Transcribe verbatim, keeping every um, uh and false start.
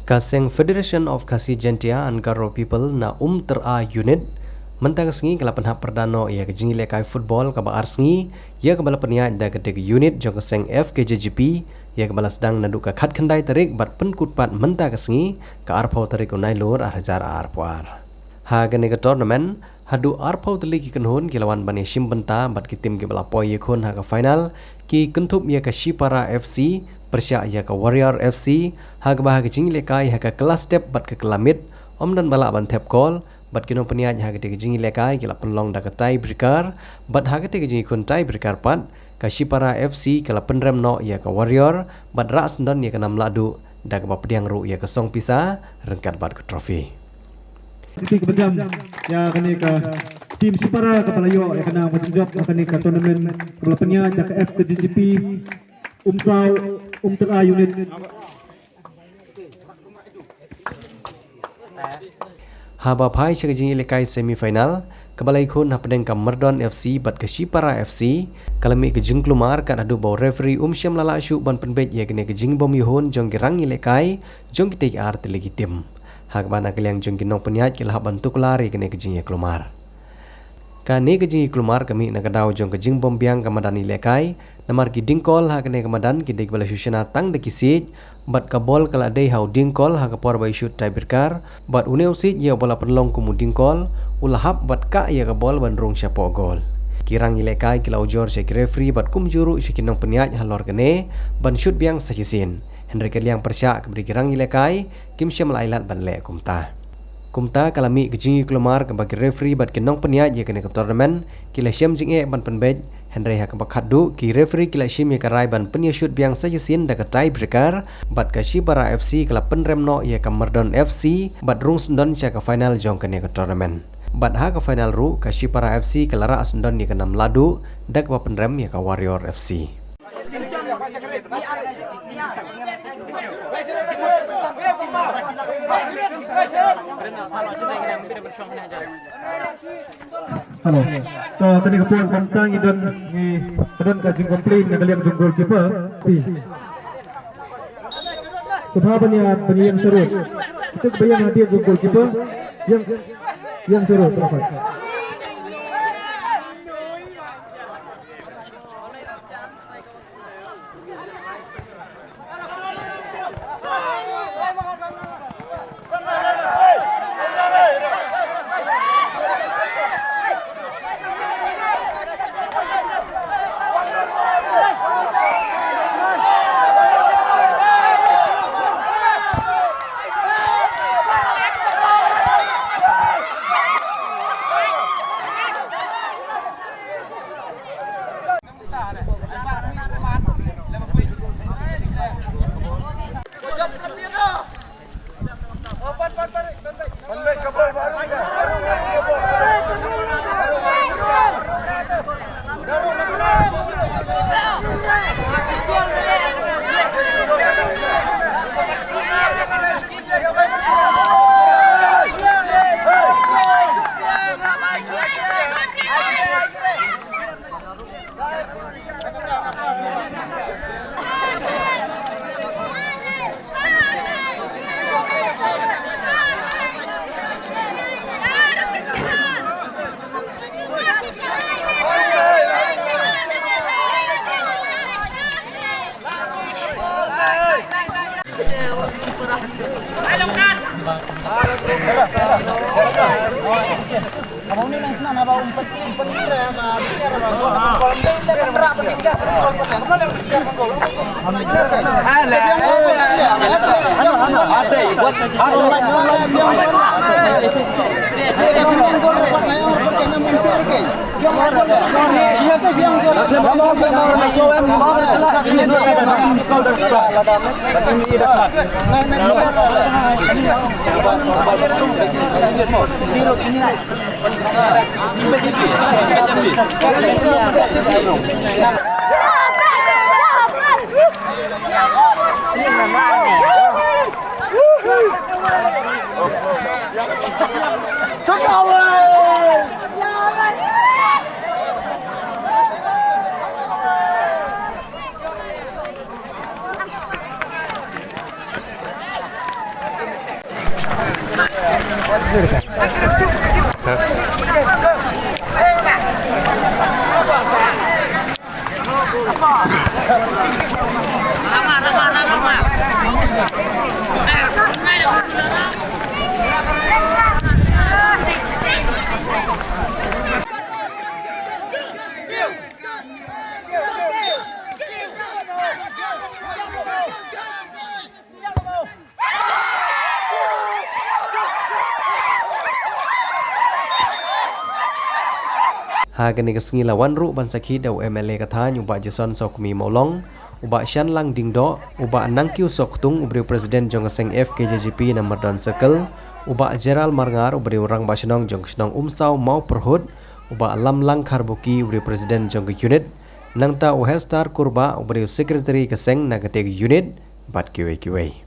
Ka seng Federation of Khasi Jaintia and Garo People na Umtyra Unit mynta ka sngi ka la pynhap pyrda noh ïa ka jingïalehkai football kaba ar sngi, ïa kaba la pynïaid da ka dei ka unit jong ka seng F K J G P, ïa kaba la sdang naduh ka khatkhyndai tarik bad pynkut pat mynta ka sngi ka arphew tarik u Nailur ar hajar arphew ar. Ha kane ka tournament, haduh arphew tylli ki kynhun ki la wan ban ïashim bynta bad ki tim kiba la poi ïakhun ha ka final ki kynthup ïa ka Shipara F C pyrshah ïa ka Warrior F C, ha kaba ha ka jingïalehkai ha ka kylla step bad ka kylla miet ym don ba lah ban thep kol, bad ki nongpynïaid ha katei ka jingïalehkai ki la pynlong da ka tiebreaker, bad ha katei ka jingïakhun tiebreaker pat ka Shipara F C ka la pynrem noh ïa ka Warrior bad rah syndon ïa ka nam lahduh da kaba pdiang ruh ïa ka song pisa ryngkat bad ka trophy. Kti kaba jam ïa kane ka team Shipara kaba la ïoh ïa ka nam ka jingjop ïa kane ka tournament kaba la pynïaid da ka F K J G P Umsaw Umtyra Unit. Haba phai sha ka jingïalehkai semi final kaba la ïakhun hapdeng ka Myrdon F C bad ka Shipara F C, ka la mih ka jingkulmar kat haduh ba u referee um shym la lah shuh ban pynbeit ïa kane ka jingbym ïakhun jong ki rangïalehkai jong kitei ki ar tylli ki tim. Ha kaba na ka liang jong ki nongpynïaid ki la hap ban tuklar ïa kane ka jingïakulmar. Kane ka jingïakulmar ka mih na ka daw jong ka jingbym biang ka madan ïalehkai, namar ki diengkol ha kane ka madan ki dei kiba la shu shna tang da ki siej, bad ka bol ka la dei ha u diengkol ha ka por ba ïashut tiebreaker, bad une u siej ïa uba la pynlong kum u diengkol u la hap bad kah ïa ka bol ban rung shapoh gol. Ki rangïalehkai ki la ujor sha ki referee bad kumjuh ruh sha ki nongpynïaid halor kane ban shut biang sa shisien. Hynrei ka liang pyrshah kaba dei ki rangïalehkai kim shym la ailad ban leh kumta. Kumta ka la mih ka jingïakulmar kaba ki referee bad ki nongpynïaid ïa kane ka tournament ki la shem jingeh ban pynbeit, hynrei ha kaba khatduh ki referee ki la shim ïa ka rai ban pynïashut biang sa shisien da ka tiebreaker, bad ka Shipara F C ka la pynrem noh ïa ka Myrdon F C bad rung syndon sha ka final jong kane ka tournament. Bad ha ka final ruh ka Shipara F C ka la rah syndon ïa ka nam lahduh da kaba pynrem ïa ka Warrior F C. Hello. To, tang ïa ka por, kumta ngi don, ngi don ka jingcomplain na ka liang jong goalkeeper. Ti. Sngewbha ban ïa, ban ïeng sharud. Kita ba ïeng hadien jong goalkeeper. Ïeng, ïeng sharud, rapat. Ha kane ka sngi la wan ruh ban sakhi da u M L A ka thaiñ u Bah Jason Sawkmie Mawlong, u Bah Shanlang Diengdoh, u Bah Nangkiew Sohktung, u briew president jong ka seng F K J G P na Mardon Circle, u Bah Gerald Marngar, u briew rangbah shnong jong ka shnong Umsaw Mawpyrhut, u Bah Lamlang Kharbuki, u briew president jong ka unit, nangta u Hester Kurbah, u briew secretary ka seng na kata ka unit, bad kiwei kiwei.